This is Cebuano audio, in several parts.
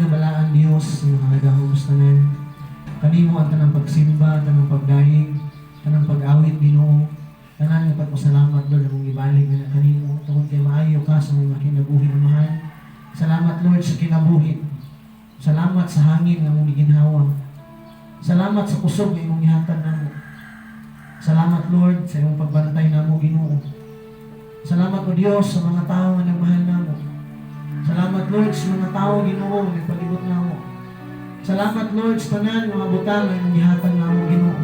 Amahan nga balaan Dios, nga makagagahom sa tanan. Kanimo ang tanang pagsimba, tanang pagdayeg, tanang pag-awit, Ginoo. Tanan nga pagpasalamat, Lord, among ibalik na kanimo tungod kay maayo ka sa mga kinabuhi, Amahan. Salamat, Lord, sa kinabuhi. Salamat sa hangin nga among giginhawa. Salamat sa kusog nga imong gihatag namo. Salamat, Lord, sa imong pagbantay namo, Ginoo. Salamat, O Dios, sa mga tao nga nagmahal namo. Salamat, Lord, sa mga tao, Ginoo, nga nagpalibot namo. Salamat, Lord, sa tanan mga butang nga imong gihatag namo, Ginoo.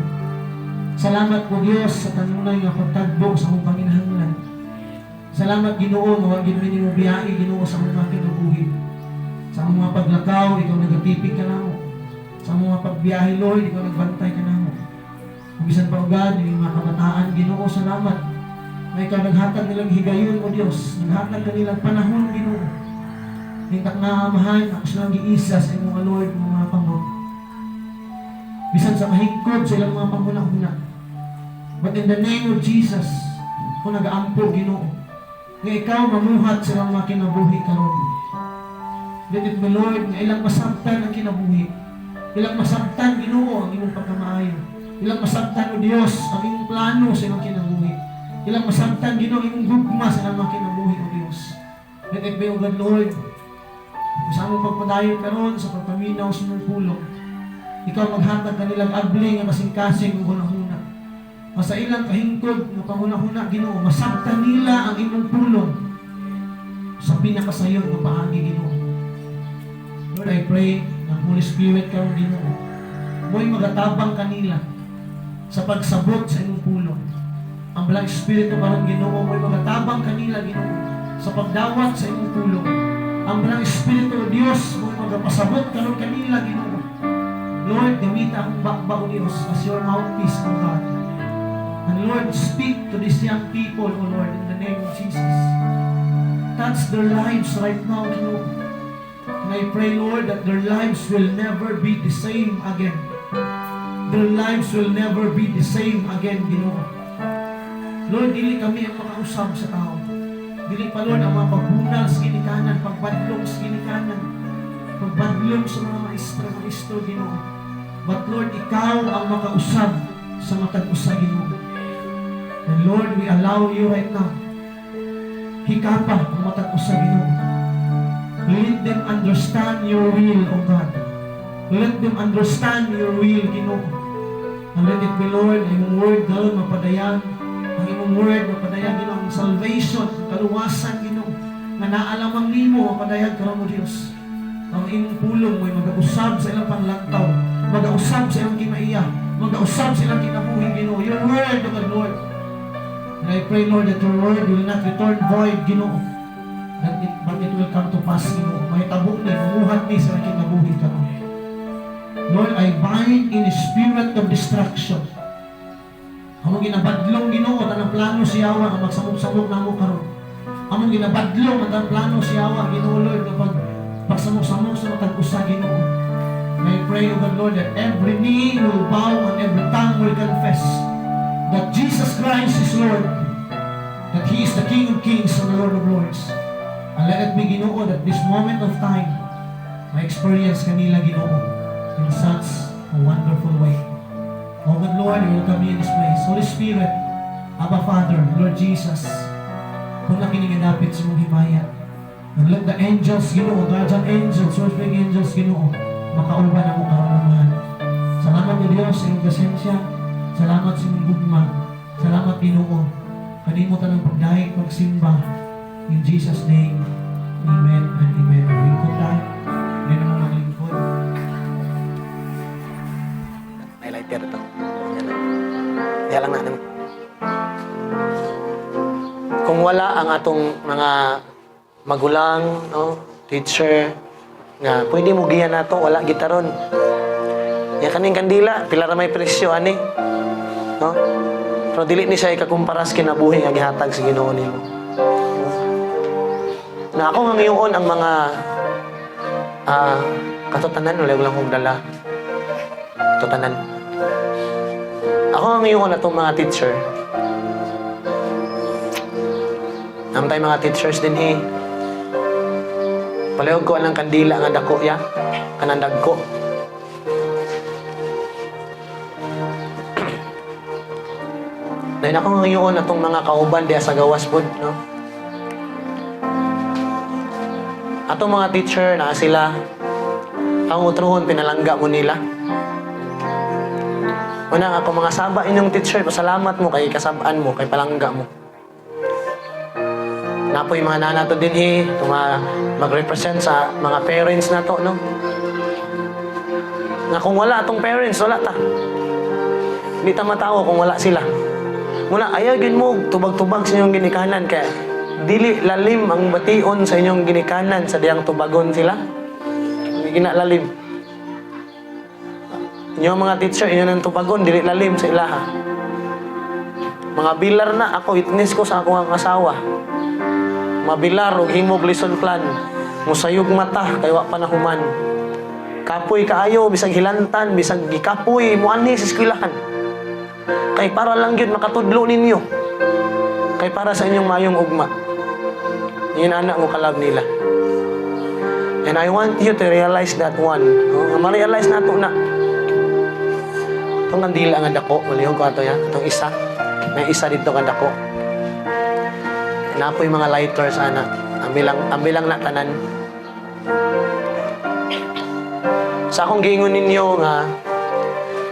Salamat po, Dios, sa tanunay nga pagtagbo sa among panginahanglan. Salamat, Ginoo, nga wa gyud mi nimo biyahe, Ginoo, sa among mga kinabuhi. Sa among mga paglakaw, ikaw nagatipig kanamo. Sa among mga pagbiyahe, Lord, ikaw nagbantay kanamo. Kung bisan pa, O God, yung mga kabataan, Ginoo, salamat na ikaw naghatag nilang higayon, O Diyos. Naghatag kanilang panahon, Ginoo. Hintak na, Amahan, ako silang giisa sa imong, Lord, mga kamot. Bisan sa kahigkod sa ilang mga panghuna-huna. But in the name of Jesus, kung nagaampo, Ginoo, nga ikaw mamuhat sa ilang mga kinabuhi karon. Let it be, Lord, nga ilang masabtan ang kinabuhi. Ilang masabtan, Ginoo, ang imong pagkamaayo. Ilang masabtan, O Dios, ang imong plano sa ilang kinabuhi. Ilang masabtan, Ginoo, ang imong gugma sa ilang mga kinabuhi, O Dios. Let it be, O God, Lord, sa among pagpadayon karon sa pagpaminaw sa imong pulong, ikaw maghatag kanilang abli nga kasing-kasing ug hunahuna. Nga sa ilang kahingkod nga panghunahuna, Ginoo, masabtan nila ang imong pulong sa pinakasayon nga paagi, Ginoo. Lord, I pray ng Holy Spirit karon, Ginoo, mo'y magatabang kanila sa pagsabot sa imong pulong. Ang Balaang Espiritu karon, Ginoo, mo'y magatabang kanila, Ginoo, sa pagdawat sa imong pulong. Ang Balaang Espiritu o Dios mo'y magapasabot karon kanila, Ginoo. Lord, gamita akong baba, O Dios, as your mouthpiece, O God. And Lord, speak to these young people, O Lord, in the name of Jesus. Touch their lives right now, Ginoo. And I pray, Lord, that their lives will never be the same again. Their lives will never be the same again, Ginoo. Lord, dili kami ang makausab sa tao. Dili pa, Lord, ang mga pagbunal sa ginikanan, pagbadlong sa ginikanan, pagbadlong sa mga maestra, maestro, Ginoo. But Lord, ikaw ang makausab sa matag usa, Ginoo. And Lord, we allow you right now. Hikapa ang matag usa, Ginoo. Let them understand your will, O God. Let them understand your will, Ginoo. And let it be, Lord, ang imong word karon mapadayag. Ang imong word mapadayag, Ginoo, ang salvation, ang kaluwasan, Ginoo, nga naa lamang nimo mapadayag karon, O Dios. Ang imong pulong mo'y magausab sa ilang panglantaw, magausab sa ilang kinaiya, magausab sa ilang kinabuhi, Ginoo. Your word, O God, Lord. And I pray, Lord, that your word will not return void, Ginoo. But it will come to pass, Ginoo. Mahitabo ni, mamuhat ni sa ilang kinabuhi karon. Lord, I bind any spirit of destruction. Among ginabadlong, Ginoo, tanang plano sa yawa ang magsamok-samok namo karon. Among ginabadlong ang tanang plano sa yawa, Ginoo, Lord, nga pag pagsamok-samok sa matag usa, Ginoo. I pray, O God, Lord, that every knee will bow and every tongue will confess that Jesus Christ is Lord, that He is the King of Kings and the Lord of Lords. And let it be, Ginoo, that this moment of time, ma-experience kanila, Ginoo, in such a wonderful way. Oh God, Lord, we welcome you in this place. Holy Spirit, Abba Father, Lord Jesus, kung nakining dapit sa imong himaya, and let the angels, Ginoo, guardian angels, worshiping angels, Ginoo, makauban ang karon, Amahan. Salamat, O Dios, sa imong presensya. Salamat sa imong gugma. Salamat, Ginoo. Kanimo tanang pagdayeg, pagsimba. In Jesus' name, amen and amen. Lingkod tayo. Hindi naman maglingkod. May lighter ito. Yan lang. Yan lang na. Kung wala ang atong mga magulang, no, teacher, nga pwede mo giyan nato, wala gitaron. Ya kaning kandila, pila ra may presyo ani. No? Pero dili ni siya ikakumpara sa kinabuhi nga gihatag sa Ginoo nimo. Na ako nga ngayon ang mga katutanan, wala lang kong dala. Katutanan. Ako nga ngayon atong mga teacher. Naman tayo mga teachers din eh. Palihog ko ang kandila nga dako ya. Kanang dagko. Dahil ako ngayon atong mga kauban diya sa gawas pod, no? Atong mga teacher na sila, ang utruhon pinalangga mo nila. Una ako mga saba inyong teacher, pasalamat mo kay kasabaan mo, kay palangga mo. Napoy mga nana to dinhi, itong mga mag-represent sa mga parents na to, no? Nga kung wala atong parents, wala ta. Hindi ta matao kung wala sila. Muna, ayaw gin mo, tubag-tubag sa inyong ginikanan, kaya dili lalim ang bation sa inyong ginikanan sa diyang tubagon sila. Hindi ginalalim. Inyong mga teacher, inyo nang tubagon, dili lalim sa ilaha. Mga bilar na, ako, witness ko sa akong asawa. Mabilar og himog lesson plan. Musayog mata, kay wa pa nahuman. Kapoy kaayo, bisag hilantan, bisag gikapoy, muanhi sa eskwelahan. Kay para lang gyud makatudlo ninyo. Kay para sa inyong mayong ugma. Yun anak mo kalab nila. And I want you to realize that one. No? Ma-realize na to na. Itong kandila nga dako, malihog ko ato ya. Itong isa. May isa dito nga dako. Napoy mga lighters ana. Ambilang na tanan. Sa akong giingon ninyo nga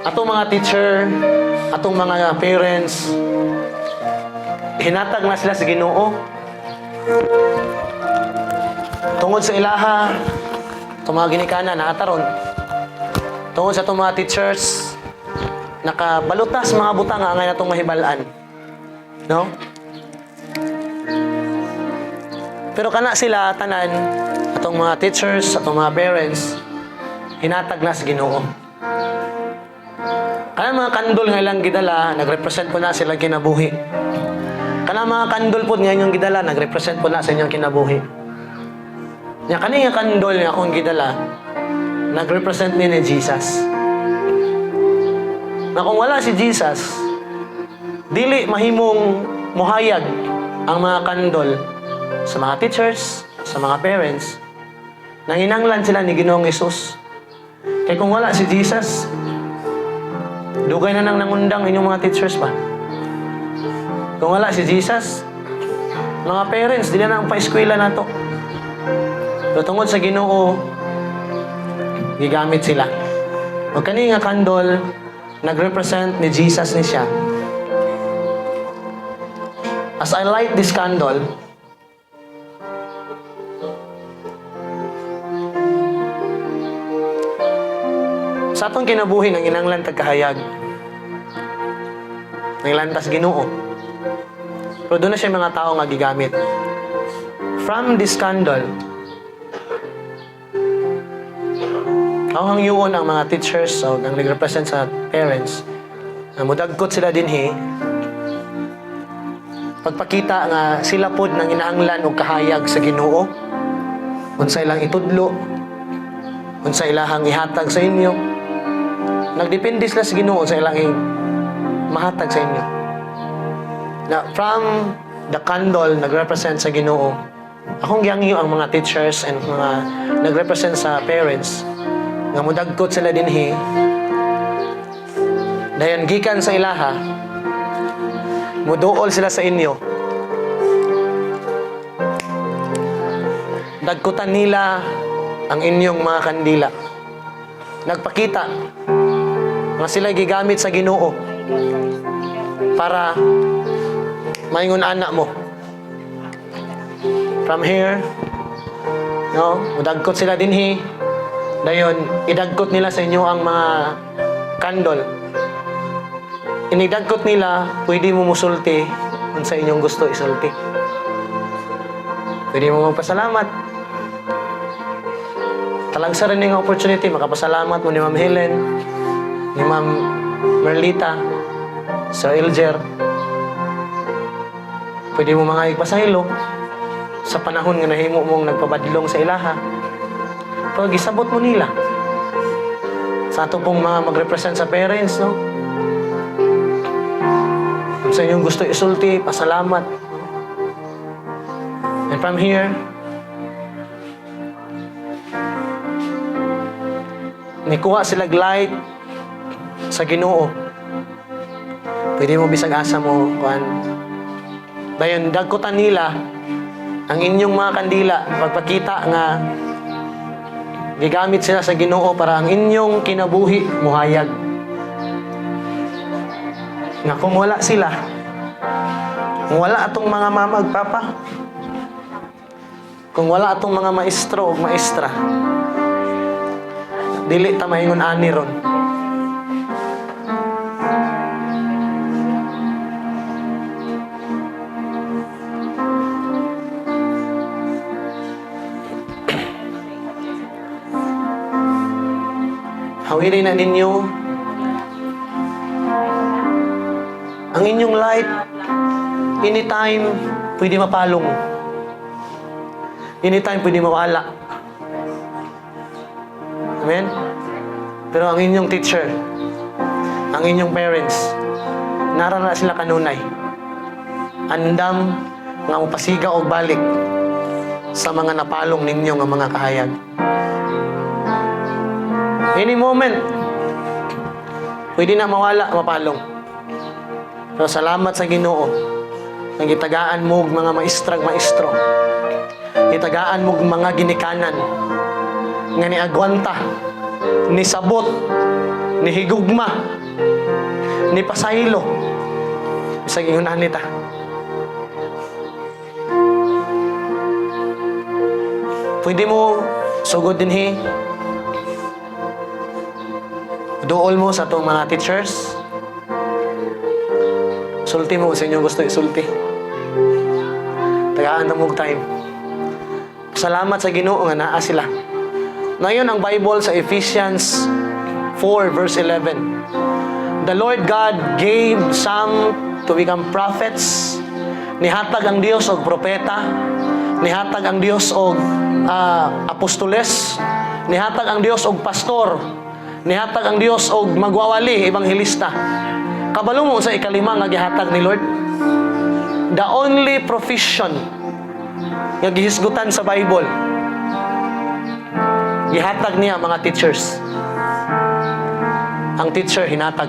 atong mga teacher, atong mga parents, hinatag na sila sa Ginoo. Tungod sa ilaha, itong mga ginikanan, naataron. Tungod sa itong mga teachers, nakabalutas mga butang nga angay natong mahibal-an. No? Pero kana sila tanan, atong mga teachers, atong mga parents, hinatag na sa Ginoo. Kana mga kandol nga ilang gidala, nagrepresent po na sila kinabuhi. Kana mga kandol po nga inyong gidala, nagrepresent po na sa inyong kinabuhi. Nya kani nga kandol nga akong gidala, nagrepresent ni Jesus. Na kung wala si Jesus, dili mahimong muhayag ang mga kandol sa mga teachers, sa mga parents, nanginanglan sila ni Ginoong Hesus. Kaya kung wala si Jesus, dugay na nang nangundang inyong mga teachers pa. Kung wala si Jesus, mga parents, di na nang pa-eskwela na to. Pero tungod sa Ginoo, gigamit sila. O kani nga kandol, nag-represent ni Jesus ni siya. As I light this candle, sa atong kinabuhi nang inanglan tagkahayag, nanglantas Ginoo. Pero doon na siya mga tao nga gigamit. From this candle, ang hangyuon ang mga teachers o ang nag-represent sa parents, na mudagkot sila dinhi, pagpakita nga sila pod nang inaanglan og kahayag sa Ginoo, unsa ilang itudlo, unsa ilahang ihatag sa inyo. Nagdepende sila sa Ginoo sa ilang mahatag sa inyo. Na from the candle nagrepresent sa Ginoo, akong gihangyo ang mga teachers and mga nagrepresent sa parents nga mudagkot sila dinhi, dayon gikan sa ilaha muduol sila sa inyo, dagkutan nila ang inyong mga kandila. Nagpakita nga sila gigamit sa Ginoo para maingon anak mo. From here, no, mudagkot sila dinhi, dayon idagkot nila sa inyo ang mga kandol. Inidagkot nila, pwede mo musulti unsa inyong gusto isulti. Pwede mo magpasalamat. Talagsa rin yung opportunity, makapasalamat mo ni Ma'am Helen, ni Ma'am Merlita, Sir Ilger. Pwede mo mga ipasahilo sa panahon nga nahimo mong nagpabadlong sa ilaha. Pag isabot mo nila sa ato pong mga mag-represent sa parents, no? Kung sa inyong gusto isulti, pasalamat. And from here, Nikuha sila light sa Ginoo. Pwede mo bisag asa mo kuan. Dayon dagkutan nila ang inyong mga kandila, pagpakita nga gigamit sila sa Ginoo para ang inyong kinabuhi muhayag. Nga kung wala sila, kung wala atong mga mama ug papa, kung wala atong mga maestro ug maestra, dili ta maingon ani ron. Hawirin na ninyo ang inyong light. Anytime pwede mapalong, anytime pwede mawala. Amen? Pero ang inyong teacher, ang inyong parents, nara na sila kanunay, andam nga mopasiga og balik sa mga napalong ninyo nga mga kahayag. Any moment, pwede na mawala, mapalong. Pero salamat sa Ginoo nga gitagaan mo og mga maestrag maestro. Gitagaan mo og mga ginikanan nga niagwanta, ni sabot, ni higugma, ni pasaylo. Bisag ingon ani ta. Pwede mo sugod dinhi. Duol mo sa atong mga teachers. Sulti mo sa inyong gusto isulti. Tagaan na mo og time. Salamat sa Ginoo nga naa sila. Ngayon ang Bible sa Ephesians 4 verse 11. The Lord God gave some to become prophets. Nihatag ang Dios og propeta. Nihatag ang Dios og apostoles. Nihatag ang Dios og pastor. Nihatag ang Dios og magwawali, ebanghelista. Kabalo mo sa ikalima nga gihatag ni Lord? The only profession nga gihisgutan sa Bible, gihatag niya mga teachers. Ang teacher, hinatag.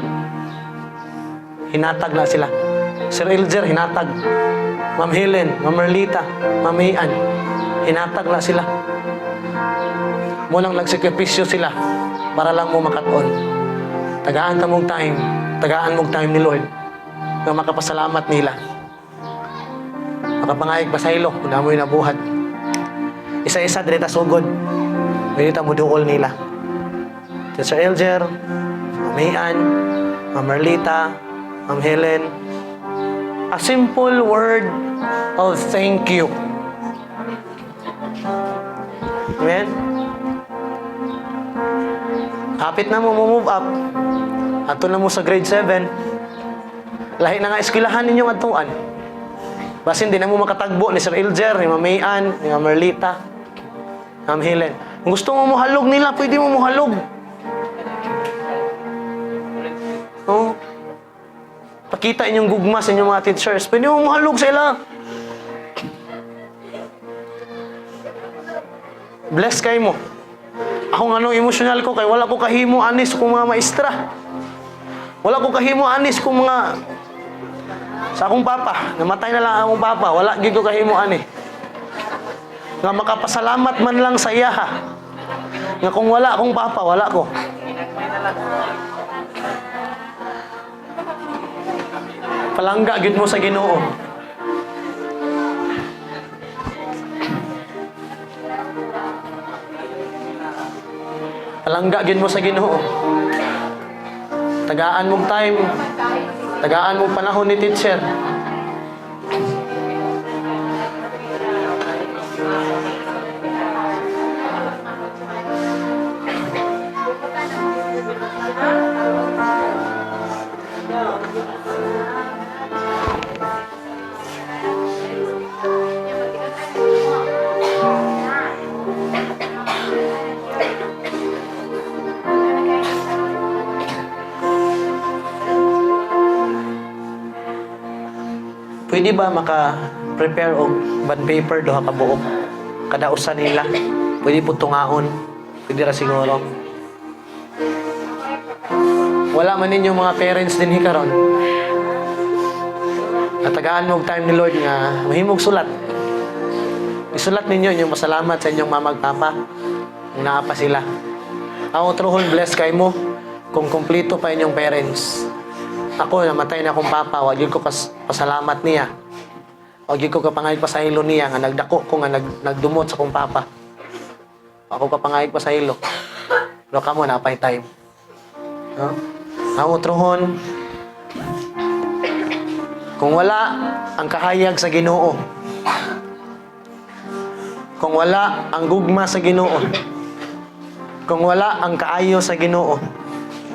Hinatag na sila. Sir Ilger, hinatag. Ma'am Helen, Ma'am Merlita, Ma'am Ian, hinatag na sila. Mao nang nagsakripisyo sila para lang mo makatuon. Tagaan ta mong time, tagaan mong time ni Lord nga makapasalamat nila. Makapangayag pasaylo kung namoy nabuhat. Isa-isa diri ta sugod. Pwede ta muduol nila. Teacher Elger, Ma'am Ian, Ma'am Merlita, Ma'am Helen. A simple word of thank you. Amen? Kapit na mo, move up. Ato na mo sa grade 7. Lahi na nga eskwelahan ninyong adtuan. Basin di na mo makatagbo ni Sir Ilger, ni Ma'am Ian, ni Ma'am Merlita, Ma'am Helen. Kung gusto mo mohalog nila, pwede mo mohalog. Oh. Pakita inyong gugma sa inyong mga teachers. Pwede mo mohalog sila. Bless kay mo. Ako nga nung emotional ko kay wala ko kahimo anis kung mga maestra. Wala ko kahimo anis kung mga sa akong papa. Namatay na lang akong papa. Wala gid ko kahimo ani. Nga makapasalamat man lang sa iya. Nga kung wala akong papa, wala ko. Palangga gid mo sa Ginoo. Palangga gid mo sa Ginoo. Tagaan mong time, tagaan mong panahon ni teacher. Pwede ba maka-prepare og bond paper duha ka buok? Kada usa nila. Pwede po tungaon. Pwede ra siguro. Wala man ninyong mga parents dinhi karon. Natagaan mo og time ni Lord nga mahimog sulat. Isulat ninyo inyong pasalamat sa inyong mama ug papa kung naa pa sila. Ang utruhon, bless kay mo kung kumpleto pa inyong parents. Ako, namatay na akong papa, wa gyud ko pasalamat niya. Wa gyud ko kapangayog pasaylo niya nga nagdako ko nga nagdumot sa akong papa. Ako kapangayog pasaylo. Pero kamo naa pay time. No? Ang utruhon, kung wala ang kahayag sa Ginoo, kung wala ang gugma sa Ginoo, kung wala ang kaayo sa Ginoo,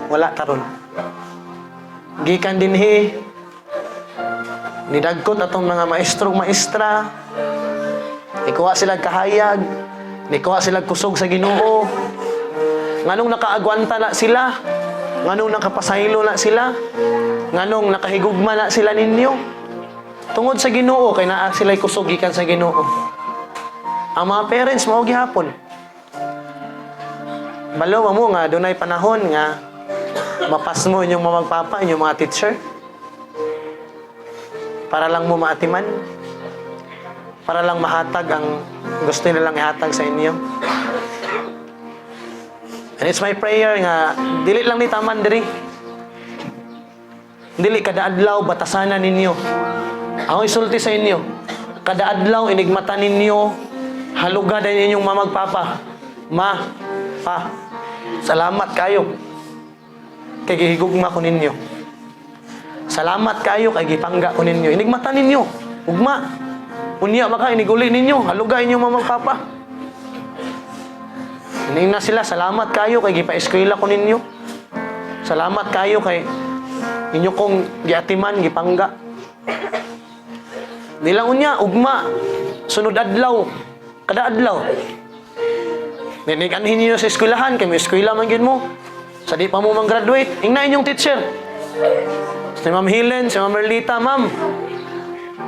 wala ta ron. Gikan dinhi, nidagkot atong mga maestrong maestra, ikuha sila kahayag, nikuha sila kusog sa Ginoo. Nganong nakaagwanta na sila? Nganong nakapasaylo na sila? Nganong nakahigugma na sila ninyo? Tungod sa Ginoo, kay naa sila'y kusog gikan sa Ginoo. Ang mga parents mao gihapon. Balo mo nga dunay panahon nga mapasmo inyong mama ug papa, inyong mga teacher. Para lang mo maatiman. Para lang mahatag ang gusto nilang ihatag sa inyo. And it's my prayer nga dili lang ni taman diri. Dili kada adlaw batasanan ninyo. Ako isulti sa inyo. Kada adlaw inigmata ninyo, haluga din inyong mama ug papa. Ma, pa, salamat kayo. Kay gihigugma ko ninyo. Salamat kayo kay gipangga ko ninyo. Inigmata ninyo. Ugma. Unya maka iniguli ninyo, haluga inyong mama ug papa. Iningna sila, salamat kayo kay gipa-eskwela ko ninyo. Salamat kayo kay inyo kong giatiman, gipangga. Nilang unya, ugma, sunod adlaw, kada adlaw. Ninig-anhin ninyo sa eskwelahan, kay may eskwela man gyud mo. Sa di pa mo mang graduate, ingna inyong teacher. Si Ma'am Helen, si Ma'am Merlita, ma'am.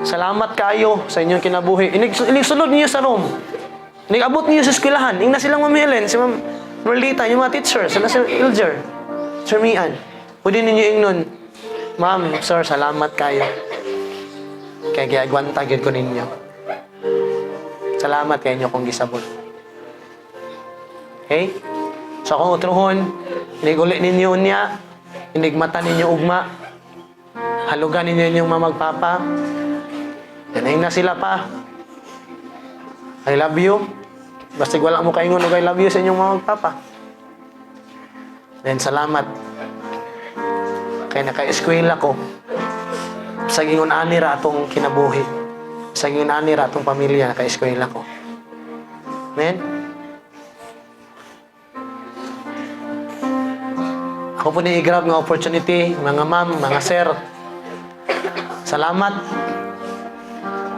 Salamat kayo sa inyong kinabuhi. Inig sunod niyo sa room. Inig abot niyo sa eskwelahan. Ingna silang Ma'am Helen, si Ma'am Merlita, yung mga teacher, sila Sir Ilger, Sir Mian. Pwede ninyo ingnon, "Ma'am, sir, salamat kayo. Kaya giagwanta gyud ko ninyo. Salamat kay inyo kong gisabot." Okay? So kung utruhon, iniguli ninyo niya, inigmata ninyo ugma, halugan ninyo inyong mama ug papa, Ganay na sila pa. "I love you." Basta wala mo kaingon og "I love you" sa inyong mama ug papa. Then salamat. Kay naka-eskwela ko. Sa ingon ani ra atong kinabuhi. Sa ingon ani ra atong pamilya, naka-eskwela ko. Amen? Ako po ni i-grab nga opportunity, mga ma'am, mga sir. Salamat.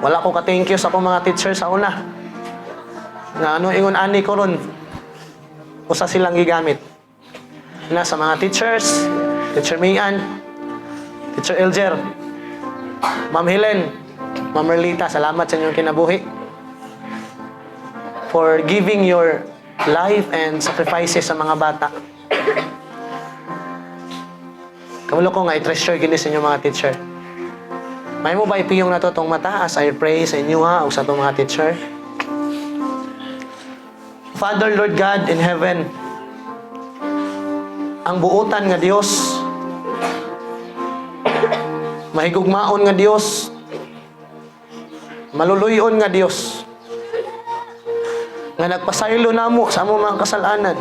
Wala ko ka-thank you sa akong mga teacher sa una. Nga ano ingon ani ko ron, usa silang gigamit. Na sa mga teachers, Teacher Mayan, Teacher Elger, Ma'am Helen, Ma'am Merlita, salamat sa inyong kinabuhi. For giving your life and sacrifices sa mga bata. Kamulo ko nga i-treasure gini sa inyong mga teacher. May mo ba ipiyong na to tong mata as I pray sa inyo ha, o sa itong mga teacher? Father, Lord God in heaven, ang buutan nga Dios, mahigugmaon nga Dios, maluluyon nga Dios, nga nagpasaylo namo sa among mga kasalanan,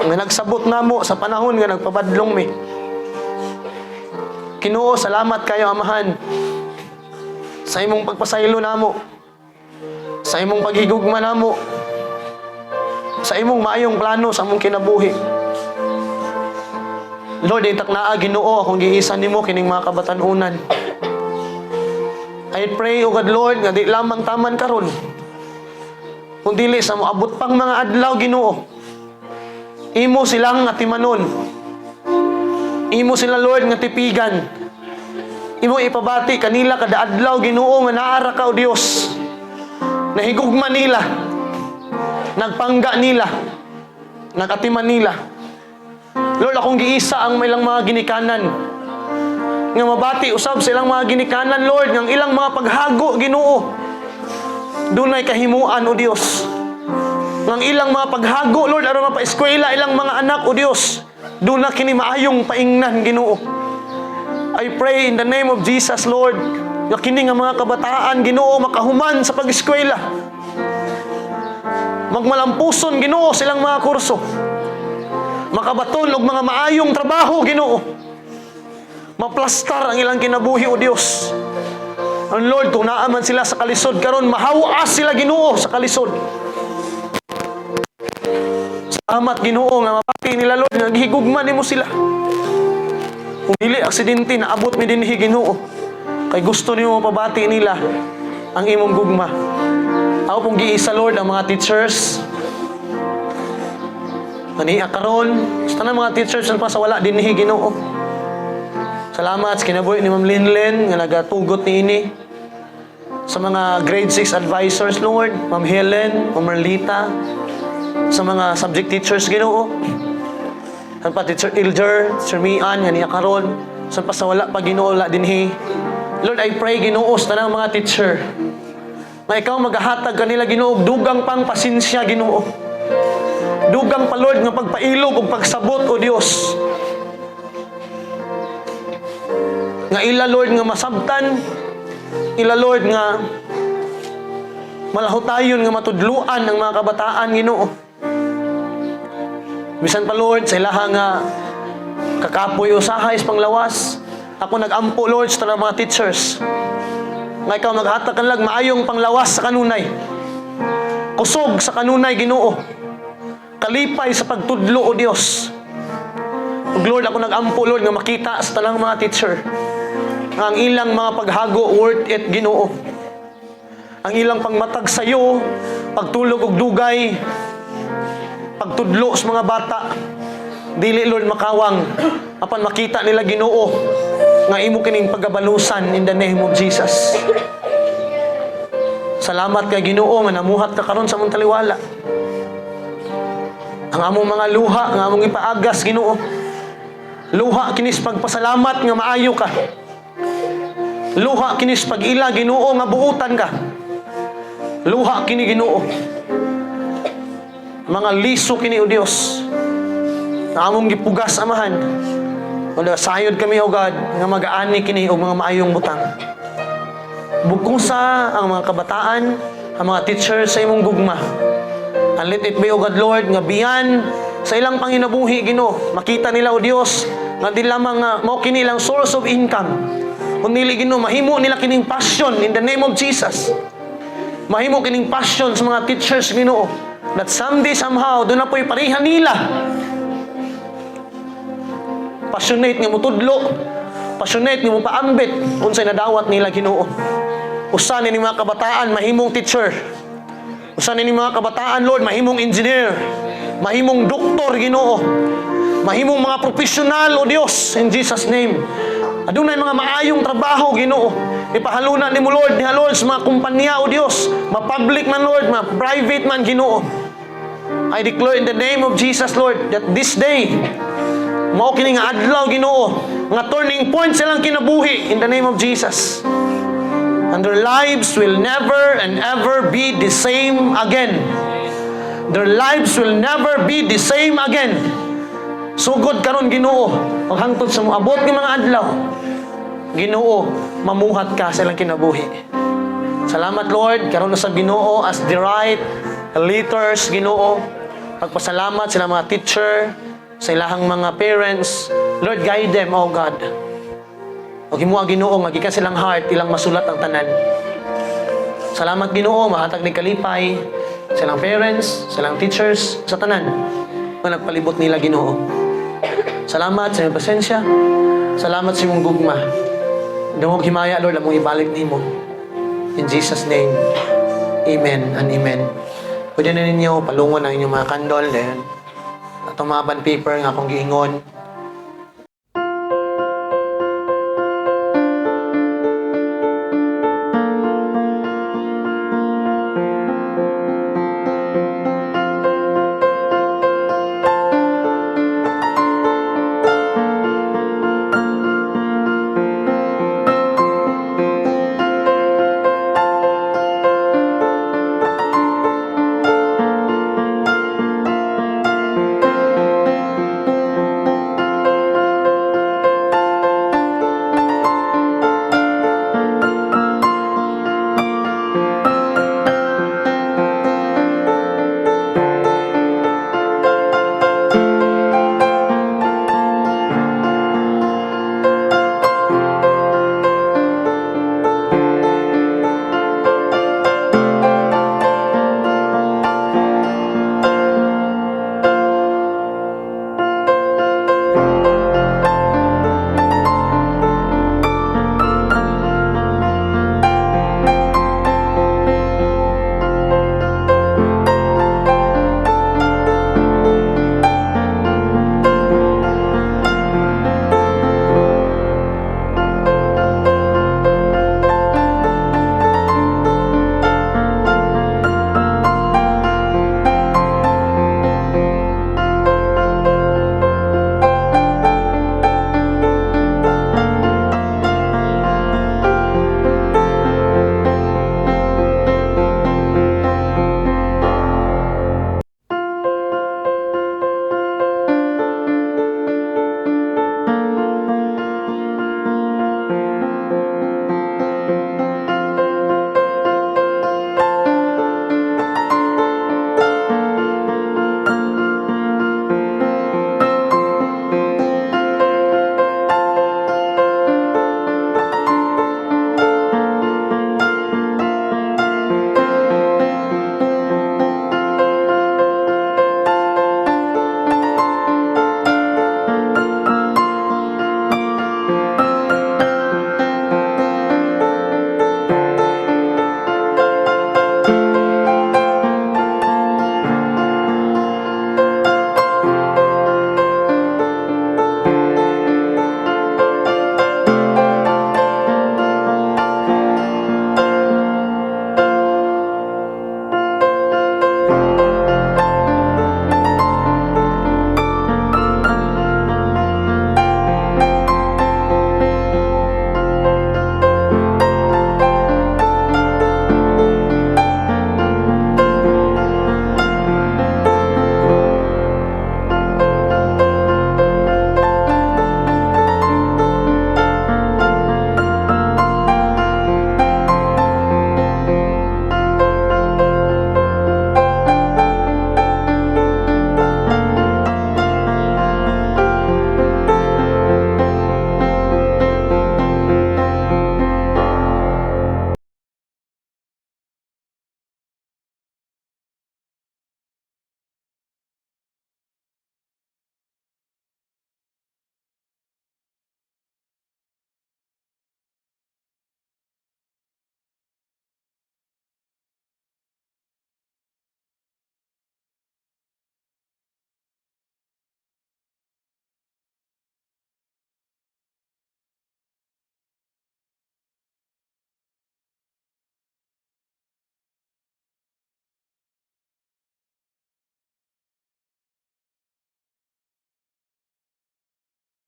nga nagsabot namo sa panahon nga nagpabadlong mi. Kinuo, salamat kayo, Amahan, sa imong pagpasaylo namo, sa imong paghigugma namo, sa imong maayong plano sa among kinabuhi. Lord, itak naa Ginoo akong giisan nimo kining mga kabatan-unan. I pray, O God Lord, nga di lamang taman karon, kung dili sa moabot pang mga adlaw, Ginoo. Imo silang atimanon. Imo sila, Lord, nga tipigan. Imo ipabati kanila kada adlaw, Ginoo, nga naara ka, O Dios. Nahigugma nila. Nagpangga nila. Nagatiman nila. Lord, akong giisa ang ilang mga ginikanan. Nga mabati usab sa ilang mga ginikanan, Lord, ng ilang mga paghago, Ginoo. Dunay kahimuan, O Dios. Ng ilang mga paghago, Lord, aron mapaeskwela ilang mga anak, O Dios. Duna kini maayong paingnan, Ginoo. I pray in the name of Jesus, Lord, nga kini nga mga kabataan, Ginoo, makahuman sa pag-eskwela. Magmalampuson, Ginoo, silang mga kurso. Makabaton og mga maayong trabaho, Ginoo. Maplastar ang ilang kinabuhi, O Dios. Ang Lord, kung naa man sila sa kalisod karon, mahawas sila, Ginoo, sa kalisod. Salamat, Ginoo, nga mapati nila, Lord, nga gihigugma nimo sila. Kung dili aksidente naabot mi dinhi, Ginoo. Kay gusto nimo mapabati nila ang imong gugma. Ako pong giisa, Lord, ang mga teachers. Kaniya karon, sa tanang mga teachers pa sa wala dinhi, Ginoo. Salamat sa kinabuhi ni Ma'am Linlen nga nagatugot niini. Sa mga grade 6 advisors, Lord, Ma'am Helen, Ma'am Merlita, sa mga subject teachers, Ginoo. San pa Teacher Ilger, Teacher Mian, nga niya karon. San pa sa wala pa, Ginoo, la dinhi. Lord, I pray, Ginoo, sa tanang mga teacher, nga ikaw magahatag kanila, Ginoo, og dugang pang pasensya, Ginoo. Dugang pa, Lord, nga pagpailog ug pagsabot, O Dios. Nga ila, Lord, nga masabtan, ila, Lord, nga malahutayon nga matudluan ang mga kabataan, Ginoo. Bisan pa, Lord, sa ilaha nga kakapoy usahay sa panglawas, ako nag-ampo, Lord, sa tanang mga teachers. Nga ikaw maghatag kanila maayong panglawas sa kanunay. Kusog sa kanunay, Ginoo. Kalipay sa pagtudlo, O Dios. Ug Lord, ako nag-ampo, Lord, nga makita sa tanang mga teacher nga ang ilang mga paghago worth it, Ginoo. Ang ilang pangmatag sayo, pagtulog og dugay, pagtudlo sa mga bata, dili, Lord, makawang apan makita nila, Ginoo, nga imo kining pagabalusan in the name of Jesus. Salamat kay Ginoo nga namuhat ka karon sa among taliwala. Ang among mga luha nga among ipaagas, Ginoo. Luha kinis pagpasalamat nga maayo ka. Luha kinis pag-ila, Ginoo, nga buutan ka. Luha kini, Ginoo. Mga liso kini, O Dios. Na among gipugas, Amahan. Wala sayod kami, O God, nga magaani kini og mga maayong butang. Bugkusa ang mga kabataan, ang mga teachers sa imong gugma. And let it be, O God, Lord, nga biyan sa ilang panginabuhi, Ginoo. Makita nila, O Dios, nga di lamang nga mao kini ilang source of income. Kung dili, Ginoo, mahimo nila kining passion in the name of Jesus. Mahimo kining passion sa mga teachers, Ginoo. That someday, somehow, duna po'y pareha nila. Passionate nga mutudlo, passionate nga mopaambit unsay nadawat nila, Ginoo. Usa ni mga kabataan mahimong teacher. Usa ni mga kabataan, Lord, mahimong engineer, mahimong doktor, Ginoo. Mahimong mga profesional, O Dios, in Jesus' name. Adunay mga maayong trabaho, Ginoo. Ipahaluna nimo, Lord, niya, Lord, sa mga kumpanya, O Dios, ma-public man, Lord, ma-private man, Ginoo. I declare in the name of Jesus, Lord, that this day, mao kini nga adlaw, Ginoo, nga turning point silang kinabuhi in the name of Jesus. And their lives will never and ever be the same again. Their lives will never be the same again. Sugod karon, Ginoo, paghangtod sa moabot nga mga adlaw. Ginoo, mamuhat ka sa ilang kinabuhi. Salamat, Lord, karon sa Ginoo as the right letters, Ginoo. Pagpasalamat sila mga teacher, sa ilahang mga parents. Lord, guide them, oh God. O himoa, Ginoo nga gikan silang heart ilang masulat ang tanan. Salamat, Ginoo, mahatag ni kalipay silang parents, silang teachers, sa tanan nga nagpalibot nila, Ginoo. Salamat sa iyong presensya. Salamat sa imong gugma. Dungog himaya, Lord, among ibalik nimo. In Jesus' name, amen and amen. Pwede na ninyo palungon ang inyong mga candle. Then, atong mga bond paper nga akong giingon.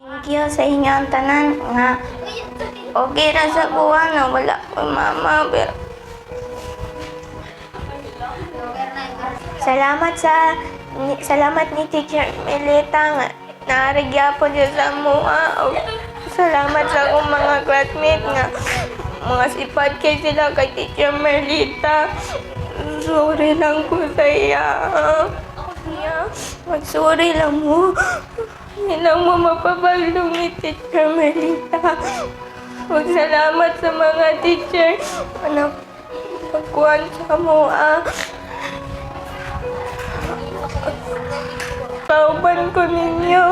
Thank you sa inyong tanan nga okay ra sa kuha na wala ko mama, pero salamat ni Teacher Melita nga naarigyapon siya sa mua. Og salamat sa akong mga classmate nga mga sipat kay sila kay Teacher Melita. Sorry lang ko sa iya. Iya, mag-sorry lang mo. Hindi lang mo mapabalong ni Teacher Melita. Magsalamat sa mga teacher. Ano, pagkuhan sa mua. Pauban ko ninyo.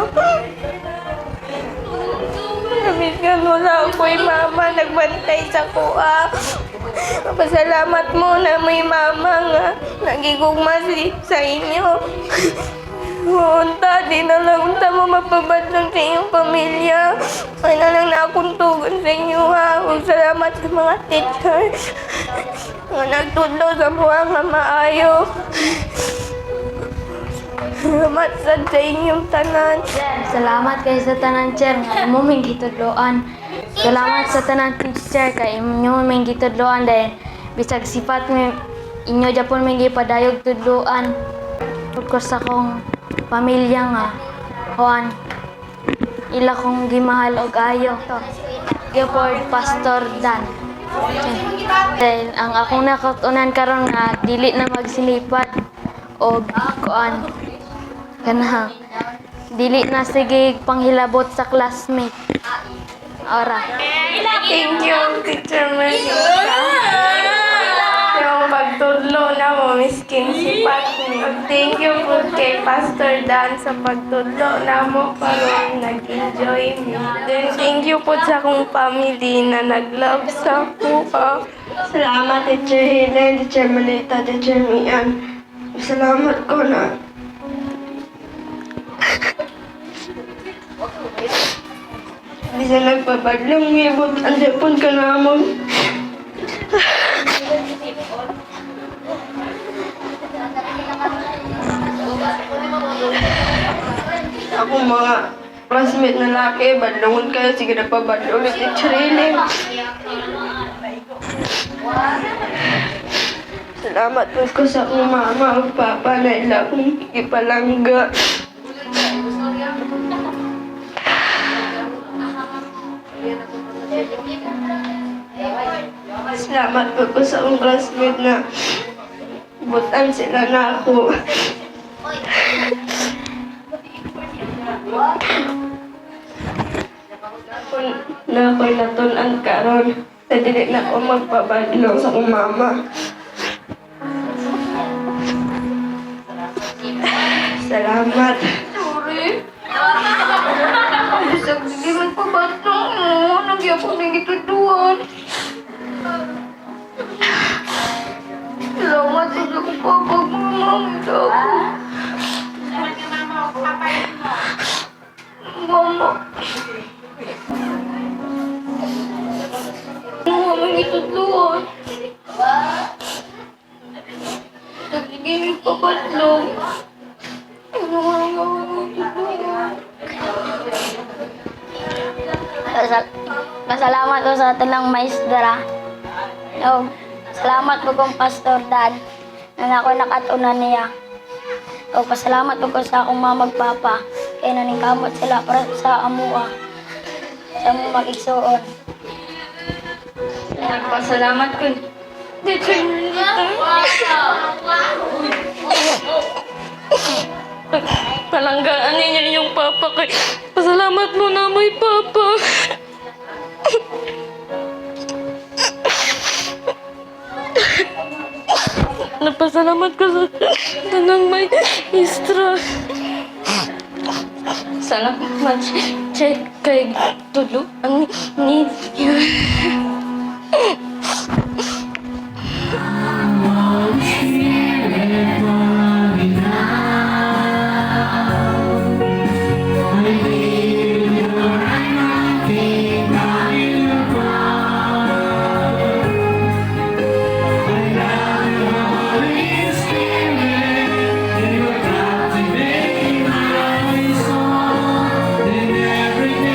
Namiss wala ako'y mama nagbantay sa kuha. Pasalamat mo na may mama nga nagigugma sa inyo. Unta, di na lang unta mo mapabadlong sa inyong pamilya. Ay na lang na akong tugon sa inyo ha. Ug salamat sa mga teacher nga nagtudlo sa mga nga maayo. Salamat sad sa inyong tanan. Salamat kay sa tanan, chair, nga imo ming gitudloan. Salamat sa tanan teacher kay inyo ming gitudloan dahil bisag sipat mi inyo japon ming gipadayog tudloan. Ko sa akong pamilya nga kuan ila kong gimahal og ayo. Gipord Pastor Dan. Dahil ang akong nakatunan karon nga dili na magsinipat og kuan kanang dili na sige panghilabot sa classmate. Ora. Thank you, Teacher Melissa. Yung pagtudlo na mo, miskin si Patni. Thank you po kay Pastor Dan sa pagtudlo na mo karon nag-enjoy mi. Then thank you po sa akong family na nag-love sa ako. Salamat, Teacher Helen, Teacher Malita, Teacher Mian. Salamat ko na bisa nagpabadlong ibot ang japon ka namon. Ako mga classmate na laki, badlongon kayo, sige na pabadlong ni Teacher Helen. Salamat po ko sa akong mama ug papa na ila akong ipalangga. Salamat po ko sa akong classmate na butan sila na ako. Kung na ako'y natun-an karon, na dili na ako magpabadlong sa akong mama. Salamat. Sorry. Bisag di man pabatlong mo. Nagyapon ng gituduan. Salamat sa akong papa, mama. Ito ako. Mama. Mama, gituduan. Sige, pabatlong. Ano nga ang gituduan? Pasalamat ko sa tanang maestra. O, salamat po kong Pastor Dan na ako nakatunan niya. O, pasalamat po ko sa akong mama ug papa kay naningkamot sila para sa amua sa among mag-igsuon. Nagpasalamat ko. Teacher Melita. Palanggaan ninyo yung papa kay. Pasalamat mo na may papa. Napasalamat ko sa tanang may istra. Salamat, check kay tuluan niyo. Then every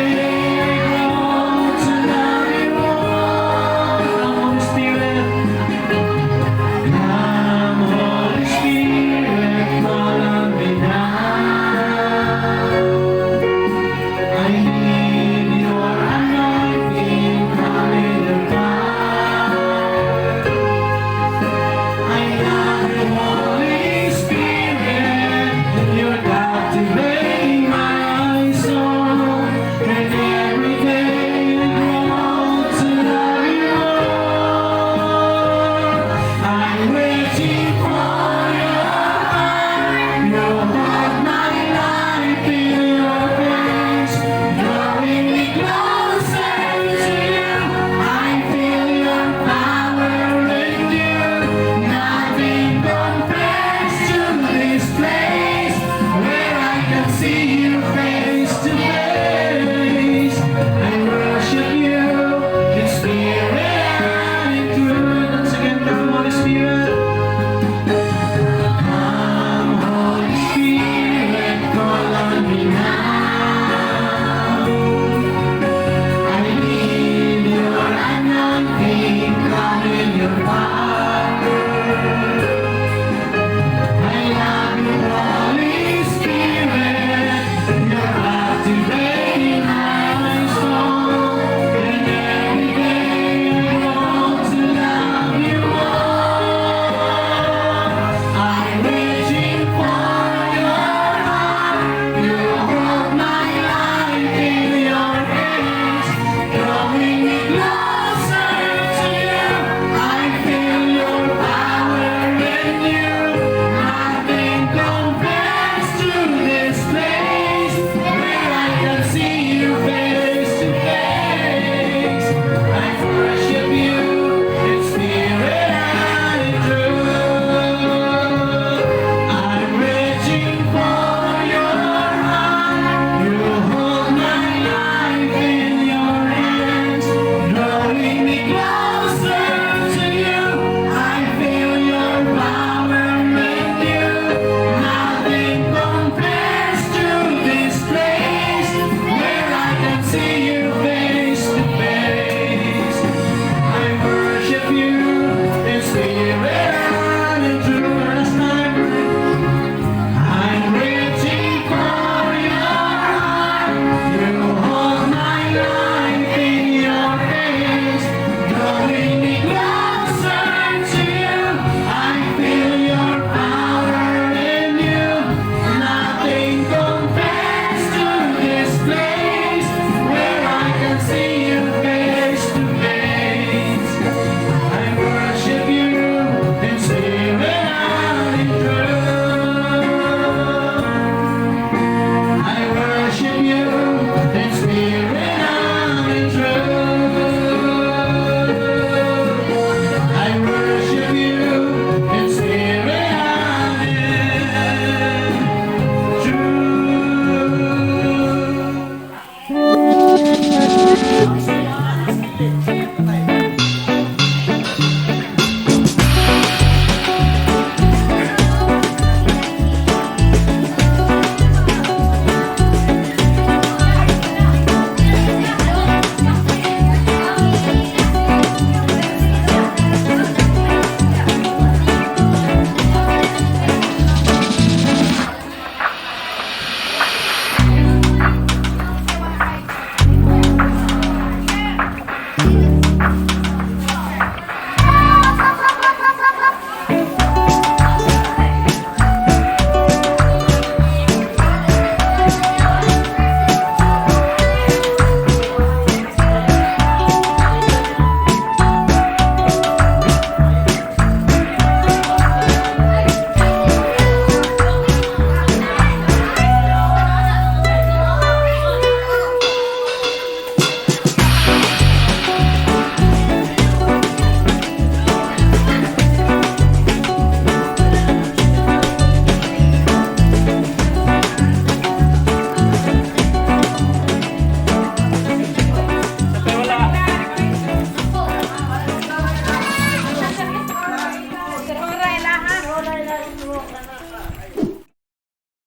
Here.